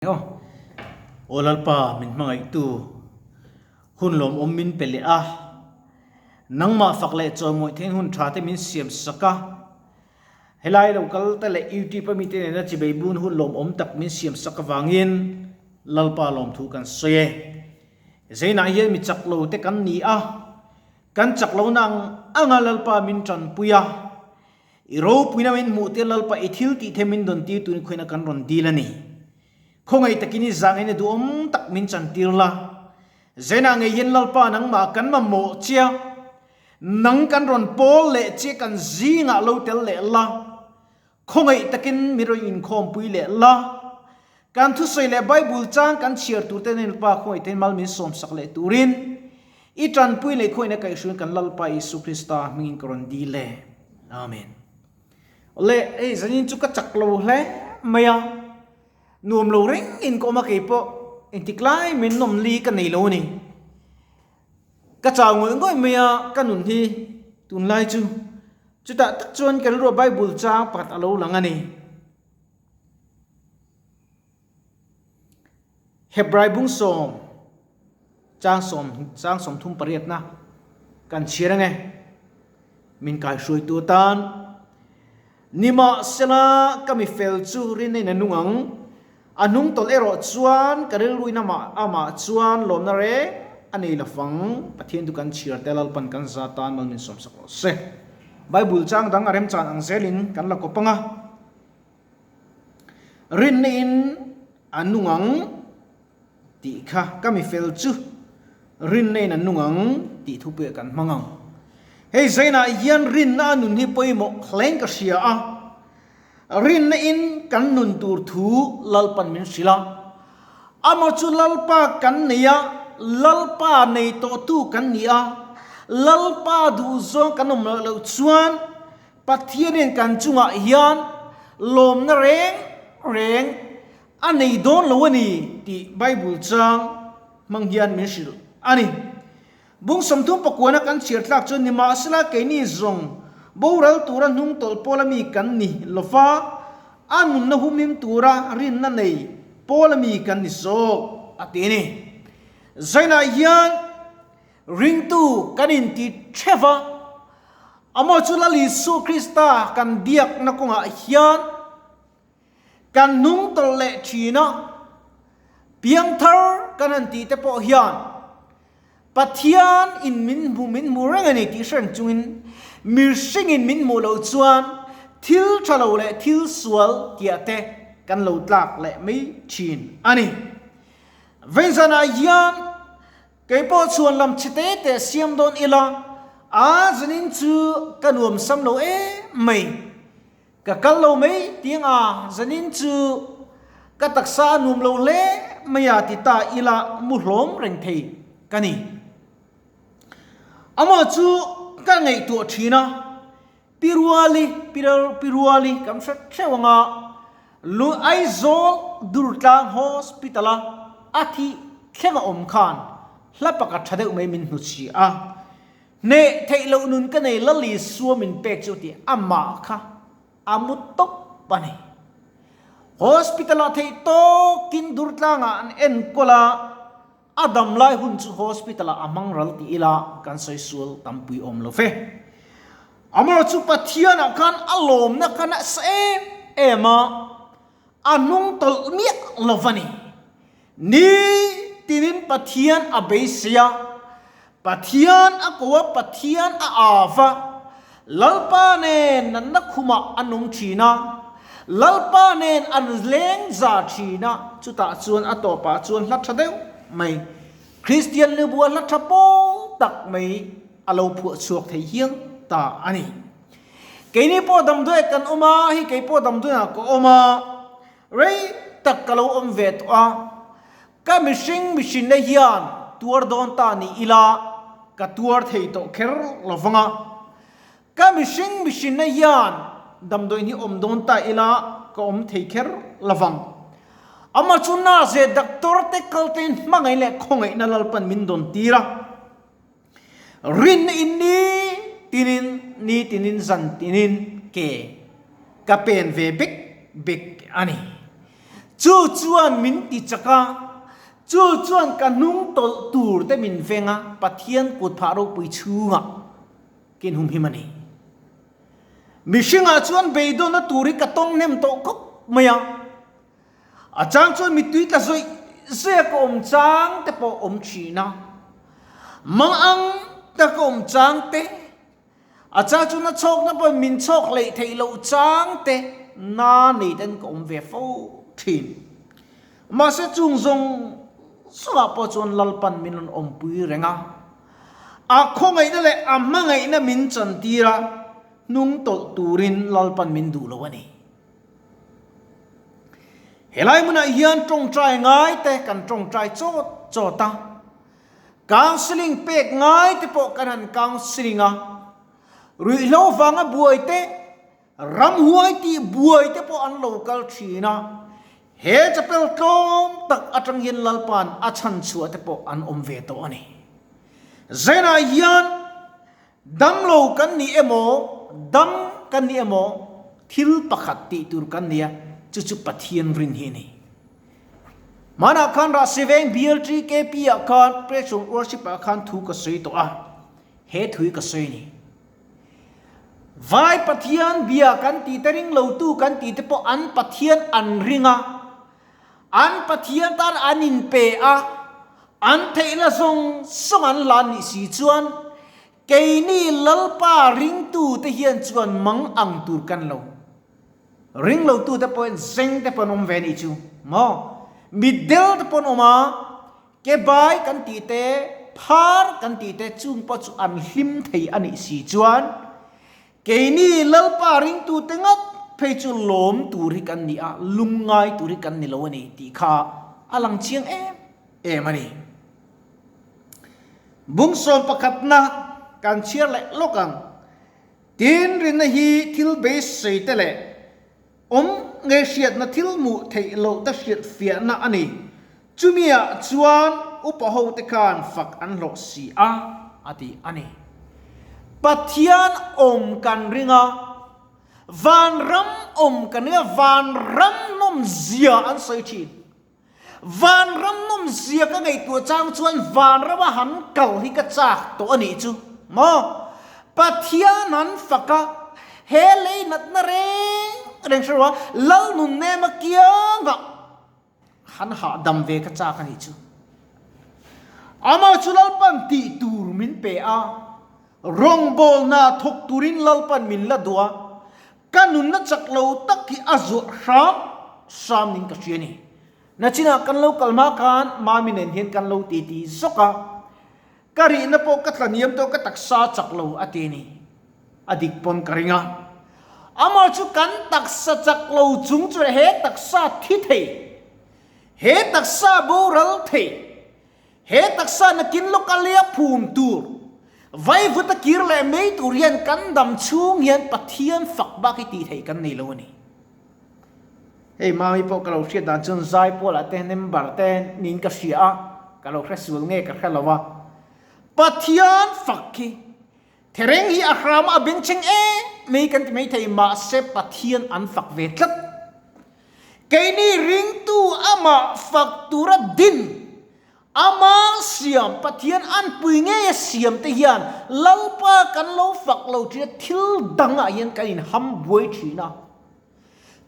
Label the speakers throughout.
Speaker 1: Aw Lalpa, min hmangaihtu, hun lawmawm min pe leh a, nangmah fak leh chawimawih thein hun tha te min siam sak a, helai lo kal te leh YouTube a mite nena chibei bun hun lawmawm tak min siam sak avangin Lalpa lawmthu kan sawi e. Zeinah hian mi chak lo te kan ni a, kan chak lohna ang anga Lalpa min tanpui a, I ropuina min hmuh tir Lalpa i thil tih the min dawn tir turin khawiina kan rawn dil a ni. Khawngaih takin i zangin i duhawm tak min chan tir la. Zainah ngei hian Lalpa nangmah kan mamawh che a, nang kan rawn pawl leh che kan zingah lo tel leh la. Khawngaih takin mi rawn inkhawmpui leh la. Kan thusawi leh Bible chang kan chhiar tur te nen Lalpa khawngaih takin mal min sawmsak leh turin i tanpui leh khawngaihna kaihhruaiin kan Lalpa Isu Krista hmingin ka rawn dil e. Amen. Awle, hei zanin chu ka chak lo hle mai a, nuam lo reng in ka awm a keipawh engtik lai min nawm li ka nei lo a ni. Ka chau ngawih ngawih mai a ka nun hi tunlai chu chutah tak chuan ka rilruah Bible chang pakhat a lo lang a ni. Hebrai bung sawm chang sawm chang sawm thum pariatna kan chhiar ange min kaihruaitu atan nimahsela ka mi fel chu rinna in a nung ang a hnung tawlh erawh chuan ka rilruin amah amah chuan lawmna reng a nei lo fang Pathian chu kan chhiar te Lalpan kan za tan mal min sawmsak rawh se Bible chang dang a remchan ang zelin kan la kawp anga. Rinna in a nung ang tih kha ka mi fel chu rinna in a nung ang tih thupuiah kan hmang ang. Hei zainah hian rinna a nun hi pawimawh hlein ka hria a, rinna in kan nun tur thu Lalpan min hrilh a, amaw chu Lalpa kan nei a, Lalpa nei tawhtu kan ni a, Lalpa duhzawng kan awm loh loh chuan Pathianin kan chungah hian lawmna reng reng a nei dawn lo a ni tih Bible chang hmang hian min hrilh a ni. Bung 30 pakuana kan chhiar tlak chu nimahsela keini zawng boral tura hnung tawlh pawla mi kan ni lova, a nunna humhim tura rinna nei pawla mi kan ni zawk a ti a ni. Zainah hian Ringtu kan inti theuh a, amaw chu Lal Isu Krista kan biakna kawngah hian kan hnung tawlh leh thin a, piangthar kan han tih te pawh hian Pathian in min hmu min hmu reng a ni tih hreng chungin mihringin min hmuh loh chuan thil tha lo leh thil sual tiah te kan lo tlak leh mai thin a ni. Veinzanah hian Kei pawh chhuan lam chhe te te siam dawn ila, a zanin chu ka nuam sam lo em mai. Ka kal lo mai tiang a, zanin chu ka taksa a nuam lo hle mai a ti ta ila mu hlawm reng thei ka ni. Amah chu ka ngaihtuah thin a, Piruali, Piruali kan hre theuh ang a, Lu Aizawl Durtlang Hospital a a thih thleng a awm khan hla pakhat tha deuh mai min hnuchhi a, Hneh theih loh nun ka nei Lal Isua min pek chu tih amah kha a mu tawp a ni. Hospital ah theih tawkin Durtlangah an enkawl a, A dam lai hun chu hospital ah a hmang ral ti ila kan sawi sual tampui awm lo ve. Amarawh chu Pathian ah khan a lawmna kha nasa em em a, a hnung tawlh miah lo va ni. Ni tinin Pathian a beisei a, Pathian a ko a, Pathian a av a, Lalpa nen natna khumah an awm thin a, Lalpa nen an leng za thin a, chutah chuan a tawpah chuan hla tha deuh mai, Kristian Lubua hla tha pawl tak mai a lo phuah chhuak thei hial ta a ni. Keini pawh damdawi kan awm a, hei kei pawh damdawiah ka awm a, rei tak ka lo awm ve tawh a, Ka mihring mihrinna hian tuar dawn ta ni ila ka tuar thei tawh kher lo vang a. Ka mihring mihrinna hian damdawiin hi awm dawn ta ila ka awm thei kher lo vang. Amah chu nurse doctor te kal tein hmangaih leh khawngaihna Lalpan min dawn tir a. Rinna in ni tinin ni tinin zan tinin ke ka pen ve bek bek a ni. Chu chuan min ti chak a, chu chuan ka hnung tawlh tur te min veng a, Pathian kut phah ropui chhungah ka inhumhim a ni. Mihringah chuan beidawnna tur hi ka tawng hnem tawh khawp mai a, a chang chuan mittui tla zawih zawih a ka awm chang te pawh awm thin a, mang ang taka ka awm chang te, A chang chu na chhawkna pawhin min chhawk hleih theih loh chang te na nei ten ka awm ve fo thin. Mahse chung zawng zawngah pawh chuan Lalpan min rawn awmpui reng a, a khawngaihna leh a hmangaihna min chantir a, hnung tawlh turin Lalpan min duh lo a ni. Helai hmunah hian tawngtai ngai te kan tawngtai chawt chawt a. Counselling pek ngai te pawh kan han counselling a, ruihhlo vanga buai te, ramhuai tih buai te pawh an lo kal thin a, he chapel tlawm tak atang hian Lalpa'n a chhan chhuah te pawh an awm ve tawh a ni. Zainah hian damlo kan ni emaw, dam kan ni emaw thil pakhat tih tur kan ni a, chu chu Pathian rin hi a ni. Hmanah khan Rahsiveng BLTKP ah khan Praise and Worship ah khan thu ka sawi tawh a, he thu hi ka sawi a ni. Vai Pathian bia kan tih te ring lo tu kan tih te pawh an Pathian an ring a, an Pathian tan an inpe a, an theihna zawng zawng an hlan nih si chuan keini Lalpa ringtu te hian chuan mang ang tur kan lo. Ring lo tu te pawhin zeng te pawh an awm ve nih chu maw? Mitdel te pawh an awm a, ke bai kan tih te, phar kan tih te chung pawh chu an hlim thei a nih si chuan keini Lalpa ringtu te ngat phei chu lawm tur hi kan ni a, lungngai tur hi kan ni lo a ni tih kha a lang chiang em em a ni. Bungsawm pakhatna kan chhiar leh lawk ang. Tin, rinna hi thil beisei te leh awm nge hriatna thil hmuh theih loh te hriat fiahna a ni. Chumiah chuan upa hote khan fak an hlawh si a, a ti a ni. Pathian awm kan ring a, vanram awm kan ring a, vanram nawmzia an sawi thin. Vanram nawmzia ka ngaihtuah chang chuan vanrama han kal hi ka chak tawh a nih chu maw? Pathian han fak a, he lei natna reng reng hre rawh a, Lal nun nem a kiangah han hahdam ve ka chak a nih chu. Amah chu Lalpan tih tur min pe a, rawngbawlna thawk turin Lalpan min la duh a, Ka nunna chak lo tak hi a zuah hram hram ning ka hria ni. Nachinah kan lo kal hma khan Mami nen hian kan lo titi zawk a, ka rihna pawh ka tlaniam tawh ka taksa chak lo a ti ni. A dik pawn ka ring a. Amah chu kan taksa chak lo chung chu he taksa thi thei, he taksa boral thei, He taksa nakin lawk a lia phum tur, vaivut a kir leh mai tur hian kan dam chhung hian Pathian fak bak hi tih theih kan nei lo a ni. Hei Mami pawh ka lo hriat dan chuan zai pawlah te member te niin ka hria a, ka lo hre sual nge ka hre lo a. Pathian fak hi thereng hi a hram a bengchheng em mai kan ti mai thei mahse Pathian an fak ve tlat. Keini ringtu amah fak tura din, ama siam Pathian anpui ngeia siam te hian Lalpa kan lo fak lo thin a, thil dangah hian kan inham buai thin a.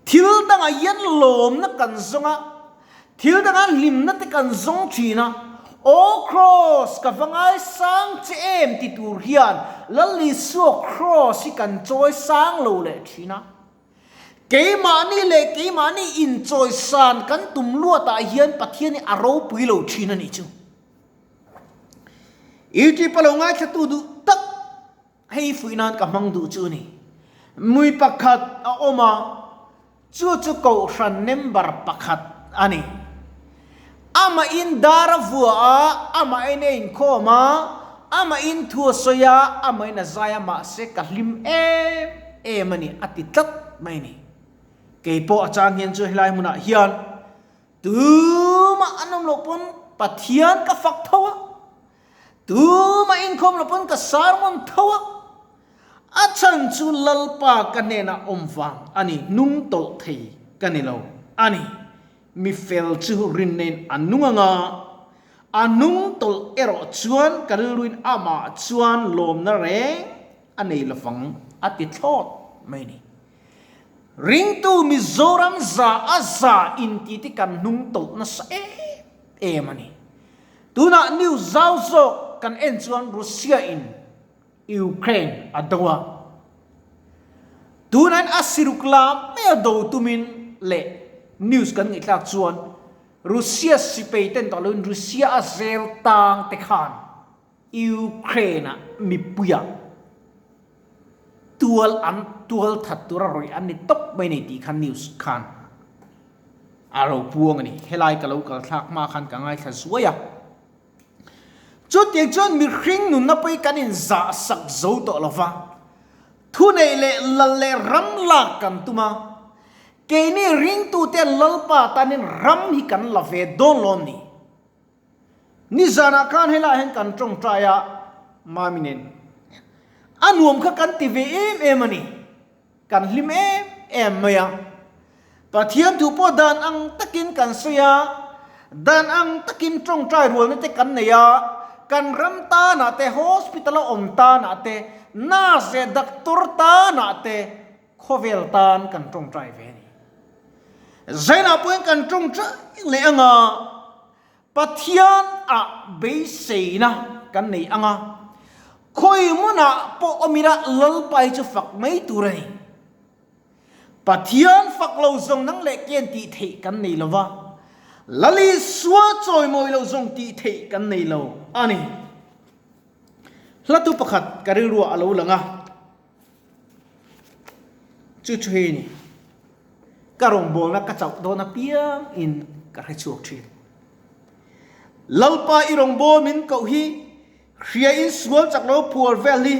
Speaker 1: Thil dangah hian lawmna kan zawng a, thil dangah hlimna te kan zawng thin a. Aw Kraws, ka va ngaisang che em ti tur hian Lal Isua Kraws hi kan chawi sang lo leh thin a. Keimahni leh keimahni inchawisan kan tum luatah hian Pathian hi a ropui lo thin a nih chu. YouTube a lo ngaithlatu duh tak hei fuih nan ka hmang duh chu a ni. Mui pakhat a awm a, chu chu kohhran member pakhat a ni. Amahin dar a vua a, amahin a inkhawm a, amahin thu a sawi a, amahin a zai a, mahse ka hlim em em a ni, a ti tlat mai a ni. Kei pawh a chang hian chu helai hmunah hian tumah an awm loh pawn Pathian ka fak tho a, tumah inkhawm loh pawn ka sermon tho a, a chhan chu Lalpa ka hnenah awm vang a ni, hnung tawlh thei ka ni lo a ni. Mi fel chu rinnein a nung anga, a nung tawlh erawh chuan ka rilruin amah chuan lawmna reng a nei lovang a ti thlawt mai a ni. Ringtu Mizoram za a za inti te kan hnung tawlh nasa em em a ni. Tunah news zau zawk kan en chuan Russia in Ukraine a do a, tunain a siruk la mai a do tumin leh news kan ngaihthlak chuan Russia sipei ten tawh loin Russia a zel tang te khan Ukraine ah mipui ah tual an tual that tura rawih an ni tawp mai nei tih khan news khan a lo puang a ni. Helai ka lo kal thlak hma khan ka ngaithla zuai a. Chutiang chuan mihring nunna pawh hi kan inzah sak zo tawh lo va, thuneih leh lal leh ram lak kan tum a, keini ringtute Lalpa tanin ram hi kan la ve dawn lo ni. Nizanah khan helaiah hian kan tawngtai a, Mami nen a nuam kha kan ti ve em em a ni. Kan hlim em em mai a. Pathian thu pawh dan ang takin kan sawi a, dan ang takin tawngtai rualna te kan nei a, kan ram tanah te, hospital a awm tanah te, nurse leh doctor tanah te khawvel tan kan tawngtai ve a ni. Zainah pawhin kan tawngtai leh ang a. Pathian ah beiseina kan nei ang a, khawi hmunah pawh awm ila Lalpa hi chu fak mai tur a ni. Pathian fak lo zawng nang leh ken tih theih kan nei lo va, Lal Isua chawimawi lo zawng tih theih kan nei lo a ni. Hlatu pakhat ka rilruah a lo lang a. Chu chu hei a ni. Ka rawngbawlna ka chauh dawn apiang in ka hre chhuak thin. Lalpa i rawngbâwl min koh hi, hria in sual chak lo phuar vel hi,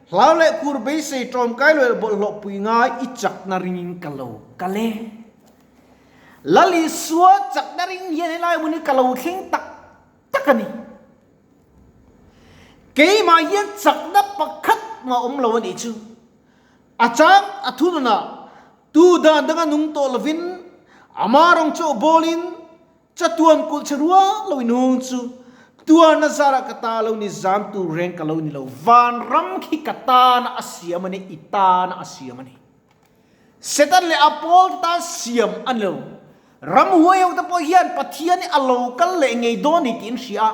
Speaker 1: hlau leh khur beisei ṭawmkai lo leh bawlhhlawh pui ngai i chakna ringin ka lo kal e. Lal Isua chakna ring hian helai hmun hi ka lo thleng tak tak a ni. Keimah hian chakna pakhat mah awm lo a nih chu. A chang a thununah tu dan danga nung tawh lovin ama rawng chaw bawlin chatuan kulh che rual lo inhung chu tuarna zarah ka ta lo ni zam tur reng ka lo ni lo. Vanram khi ka tana a siam a ni, i tana a siam a ni. Satan leh a pawl tan siam a ni lo. Ramhuai ho te pawh hian Pathian hi a lo kal leh ngei dawn ni tiin hria a.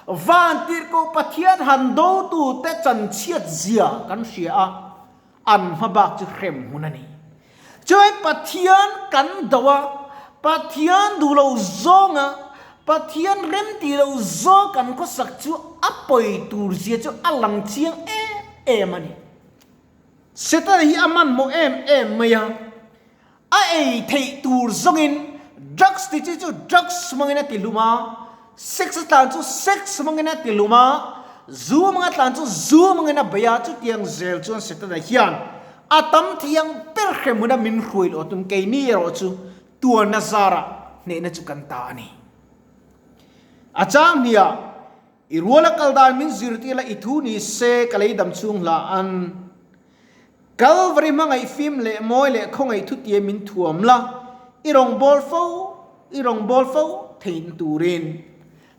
Speaker 1: Van tirhkoh Pathian han dotu te chanchhiat zia kan hria a, an hma bak chu hrem hmun a ni. Chuai Pathian kan do a, Pathian duh lo zawng a, Pathian rem tih lo zawng kan khawsak chu a pawi tur zia chu a lang chiang em em a ni. Setana hi a hmanhmawh em em mai a, a ei theih tur zawngin drugs ti chi chu drugs hmangin a ti hlum a, sex a tlan chu sex hmangin a ti hlum a, zu hmanga tlan chu zu hmangin a bei a, chutiang zel chuan Setana hian a tam thei ang ber hrem huna min hruai loh tum keini erawh chu tuarna zarah hnehna chu kan ta a ni. A chang hniah. I rual a kal dan min zirtir la i thu ni se ka lei dam chhung hla an. Kalvari hmangaih fim leh mawi leh khawngaih thutie min thuam la, i rawn bawl fo, i rawn bawl fo theihna turin.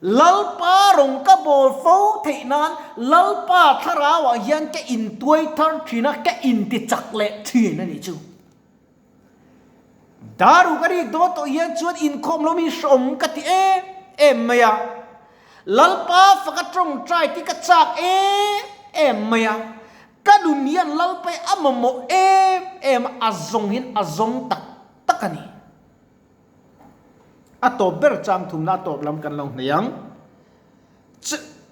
Speaker 1: Lalpa rawn ka bawl fo theih nan Lalpa thlarauah hian ka intuai thar thin a, ka intichak leh thin a nih chu. Daru ka rik dawn tawh hian chuan inkhawm lo mi hrawm ka ti em em mai a. Lalpa faka tawngtai te ka chak em em mai a. Ka nun hian Lalpa hi a mamawh em em a, a zawng hian a zawng tak tak a ni. A tawp ber chang thumna a tawp lam kan lo hnaih ang.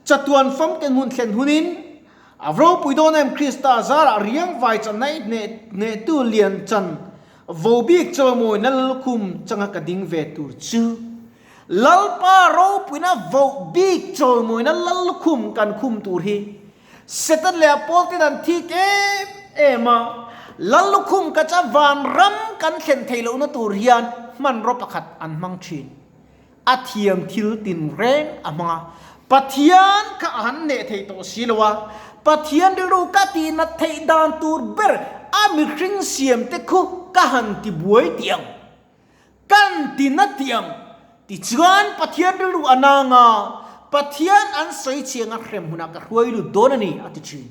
Speaker 1: Chatuan famte hmun thlen hunin a ropui dawn em Krista zarah riang vai chanai hnehtu lian chan vo bik chawimawina lallukhum changa ka ding ve tur chu Lalpa ropuina vo bik chawimawina lallukhum kan khum tur hi Satan leh a pawlten an thik em em a, lallukhum ka cha vanram kan thlen theih lohna tur hian hmanraw pakhat an hmang thin. A thiam thil tin reng a hmang a, Pathian kha a han neh thei tawh si lo a, Pathian rilru ka tihnat theih dan tur ber a mihring siam te khu ka han ti buai tih ang. Kan ti na ti ang. Tichuan Pathian rilru a nang a, Pathian an sawi chiang a hrem hunah ka hruai lut dawn a ni, a ti thin.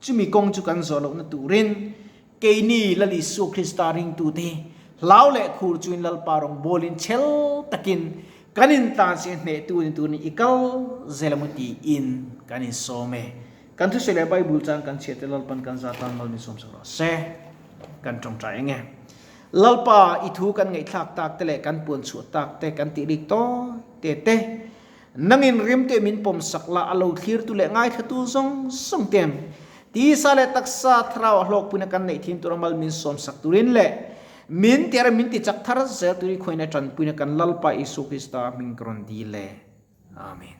Speaker 1: Chumi kawng chu kan zawh lohna turin keini Lal Isua Krista ringtute hi hlau leh khur chuin Lalpa rawngbawlin chhel takin kan intlansiah hnehtu ni turin i kal zel emaw tiin kan insawm e. Kan thusawi leh Bible chang kan chhiat te Lalpan kan za tan mal min sawmsak rawh se. Kan tawngtai eng e. Lalpa i thu kan ngaihthlak tak te leh kan puan chhuah tak te kan tih rik tawi te te nangin rim te min pawm sak la a lo thlir tu leh ngaithla tu zawng zawng ten tisa leh taksa thlarau a hlawkpuina kan neih thin tura mal min sawm sak turin leh min tiara min ti chak thar zel turin khawiin a tanpuina kan Lalpa Isua Krista hming ka rawn dil e. Amen.